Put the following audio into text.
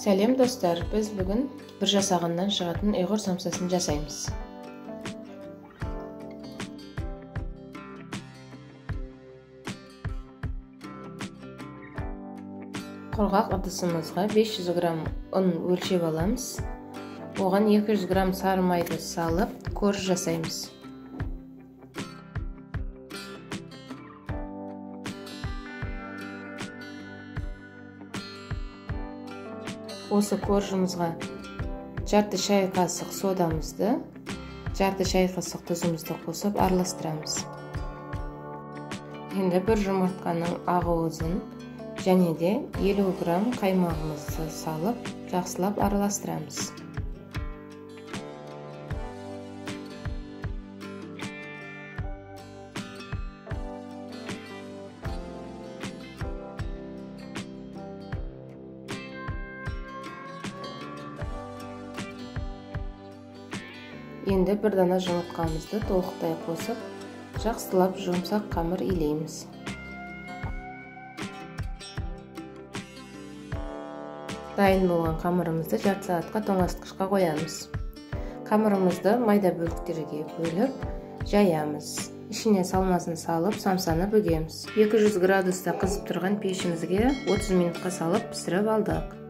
Сәлем достар, біз бүгін бір жасағаннан шығатын ұйғыр самсасын жасаймыз. Құрғақ ыдысымызға 500 грамм ұн өлшеп аламыз. Оған 200 грамм сары майды салып, корж жасаймыз. Осы коржымызға жарты шай қасық содамызды, жарты шай қасық тұзымызды қосып араластырамыз. Енді бір жұмыртқаның ағуызын және де 50 грамм қаймағымызды салып, жақсылап араластырамыз. Енді бір дана жұмыртқамызды толықтай қосып, жақсылап жұмсақ қамыр илейміз. Дайын болған қамырымызды жарты сағатқа тоңазытқышқа қоямыз. Қамырымызды майда бөліктерге бөліп, жаямыз. Ішіне салмасын салып, самсаны бүгеміз. 200 градуста қызып тұрған пешімізге 30 минутқа салып пісіріп алдық.